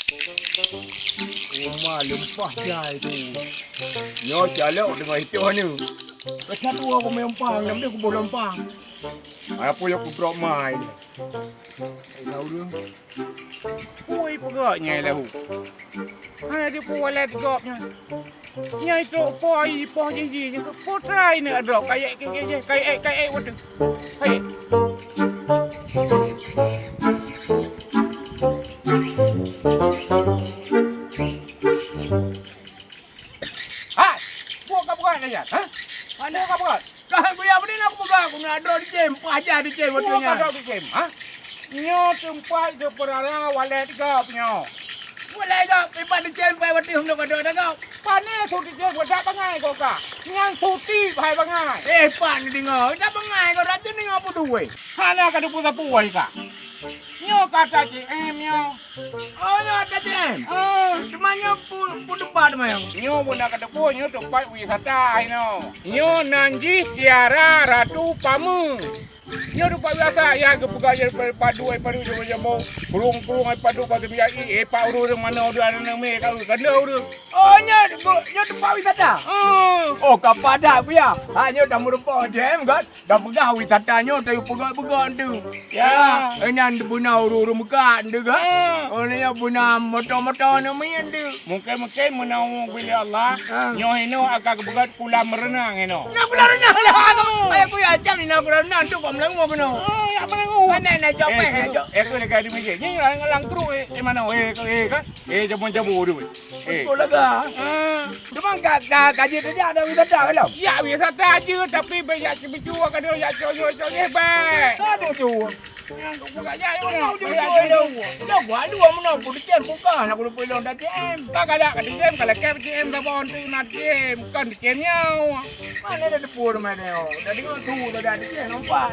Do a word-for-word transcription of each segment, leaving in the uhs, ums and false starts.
Uma leumpah jai tu. Nyoe calok deungon itu anu. Keucatua ku meumpang, nyang deh kuboh leumpang. Apa yang kubrok mai? Ai lau deh. Pui peugah nyai lahu. Hana dipu walet gop nyan. Nyai trok po i poh jih jih nyan. Putra ini adrop kayek kayek kayek kayek wateue. Hai. Hai, buat ka buat aja, ha? Mana ka buat? Dah kuya beri nak buka, aku nak drop di cem, paja di cem waktu nya. Buat ka di cem, ha? Nyoe teumpat geupeurara walet gop nyoe. Walet gop, ibat di cem pai waktu hom dok dok gop. Pane su di cem, dak bangai kau ka. Nyan suti pai bangai. Eh, pan deungoe, dak bangai kau, dak deungoe apa tu weh? Hana ka dupu sapu weh ka. Nyoe kata C M nyoe. Oh, nyoe T T M. Ah. Teuma nyoe pu-, pu tempat teuma nyoe. Nyoe beuna kateupeue, nyoe tempat wisata inoe. Nyoe nan jih Tiara Ratu Pame. Nyoe tempat wisata, ya, geupeugah je padu, padu, jambo-jambo, burung-burung, padu, batu biai, eh, pak ureueng mana ureueng aneuk mé, kau kanda ureueng. Oh, nyoe, nyoe tempat wisata? Hmm. Oh, ka padat, Buya. Ha, nyoe tameureumpok T T M, kan? Dah peugah wisata nyoe tayue peugah-peugah tu. Ya. Eh, nyan beuna ureueng-ureueng meukat tu kan. Hmm. Oh, nyan beuna moto-moto nyan meunan tu. Mungkin-mungkin meunan bilik Allah. Ha. Nyoe inoe akan geupeugah kolam renang inoe. Nyan kolam renang lah. Ayah kuya macam ni nak kolam renang tu kok meulangua keunoe. Oh, ya meulangua. Mana nak copet, eh, nak cop-, eh, aku dekat di masjid. Ni orang langkru, eh, eh, mana? Eh, eh, kan? Eh, jabu-jabu tu. Eh. Betul lah, Kak. Ah. Cuma ka, ka, ka jeuet tajak ada wisata ka lom? Ya, wisata jeuet, tapi bèk jak sipicu, ka dong jak cok-cok, cok, eh, bèk. Ka dong cok. Yang tu buka jak, yang tu cok, yang tu. Dah buat dua meunoe, pun dicen bukan, aku lupa dong dah C M. Ka galak ka dicen, kalau kep C M dah bon tu nak C M, bukan dicen nyau. Mana ada tepur mana, oh. Dah dengar tu, dah ada dicen, nampak.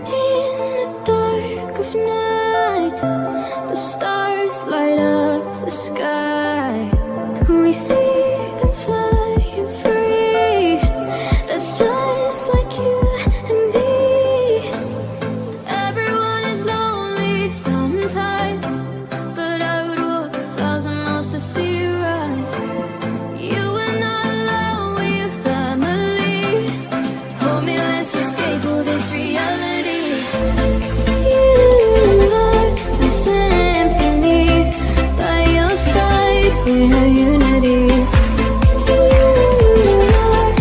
In the dark of night, the stars light up the sky. We see them flying free. That's just like you and me. Everyone is lonely sometimes, but I would walk a thousand miles to see you rise. You are not alone, we're family. Hold me, let's escape all this reality. You are my symphony. By your side, we are unity. You are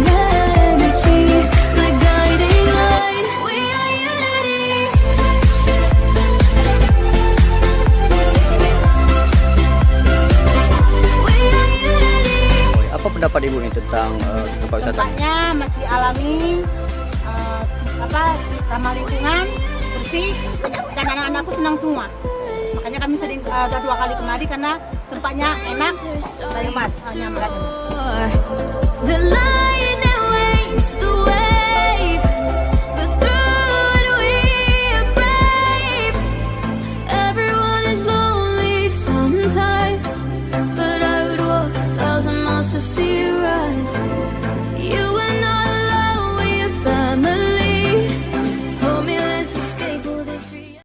my energy, my guiding light. We are unity. We are unity. Apa pendapat Ibu ni tentang, eh, tempat wisata ni? Tempatnya masih alami, eh, apa, ramah lingkungan, bersih, dan anak-anakku senang semua. Makanya kami sering, eh, dah dua kali kemari karena tempatnya enak, dari mas, eh, nyaman. The light that wakes the way.